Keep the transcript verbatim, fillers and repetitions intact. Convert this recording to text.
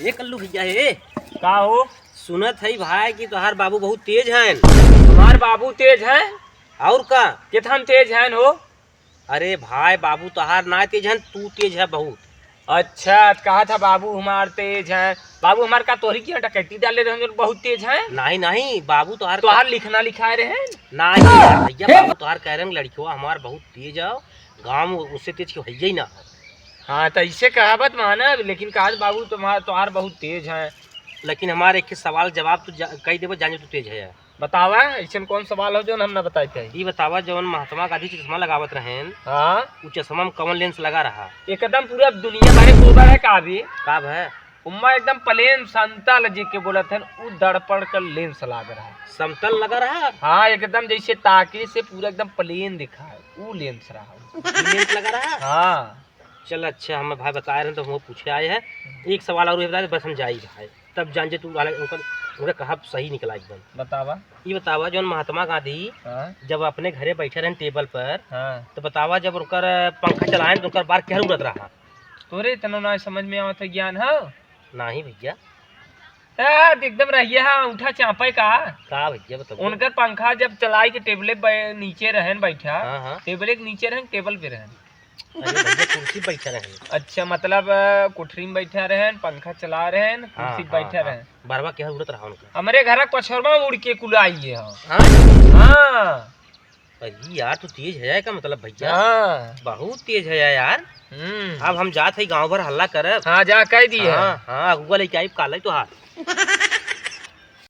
ए कल्लू भैया, ए। का हो? सुनत हई भाई कि तोहार बाबू बहुत तेज हैं। हमार बाबू तेज हैं? और का? कितना तेज हैं हो? अरे भाई, बाबू तोहार ना तेज हैं, तू तेज है बहुत। अच्छा, त कहा था बाबू हमार तेज हैं। बाबू हमार का तोहरी की डकैती डाले रहन जो बहुत तेज हैं? नहीं, नहीं, बाबू तोहार तोहार लिखना लिखाए रहे? नहीं यार भैया, बाबू तोहार कह रहे हैं, लड़कियों हमार बहुत तेज है, गाँव में उससे तेज केहू है ही ना। हाँ, त इसे कहावत मानब, लेकिन कहा बाबू तुम्हार, तोहार बहुत तेज हैं। लेकिन हमार एक सवाल जवाब तू जा-, कही देबो, जाने तू तेज है। बतावा, ऐसन कौन सवाल हो जौन हम ना बताई पाई? ई बतावा, जौन महात्मा गांधी चश्मा लगावत रहेन, हाँ। उ चश्मा में कौन लेंस लगा रहा? एकदम पूरा दुनिया भरे गोबर है का भी? का भय? उम्मा एकदम प्लेन समतल जे के बोलत हन, उ दर्पण का लेंस लाग रहा। समतल लगा रहा? हाँ, एकदम जैसे ताके से पूरा एकदम प्लेन दिखाए, उ लेंस रहा। उ लेंस लगा रहा? हाँ। चल अच्छा, हमें भाई बताए रहे तो हम पूछे आए हैं। एक सवाल और ये बता दे, बस हम जाई भाई। तब जान जे तू वाला उनकर, उनका कहब सही निकला एकदम। बतावा। ई बतावा, जौन महात्मा गांधी हाँ। जब अपने घरे बैठे रहन टेबल पर, हाँ। तो बतावा, जब उनकर पंखा चलाएन तो उनकर बार क्या उड़त रहा? तोरे इतना ना समझ में आवत है ज्ञान, हाँ? नाही भैया। त एकदम रहिया है, अंगूठा चापे का। का भैया बताओ? उनकर पंखा जब चलाई के टेबले बै-, नीचे रहन बैठा, हाँ, हाँ। टेबले के नीचे रहन, टेबल पे रहन। अरे भैया, कुर्सी बैठा रहे। अच्छा, मतलब, अ, कोठरी में बैठा रहन, पंखा चला रहन, हाँ, कुर्सी पे हाँ, बैठा हाँ। रहन। बरवा के उड़त रहा उनका। हमरे घर का पछोरमा उड़ के कुल आई है, हाँ। हाँ? हाँ। अरे यार, तू तेज है का मतलब भैया? हाँ। बहुत तेज है यार। हम्म। अब हम जात है गाँव भर हल्ला करब। हाँ, जा कह दिए। हाँ, हाँ, अगुआ लेके आइब काले तोहार।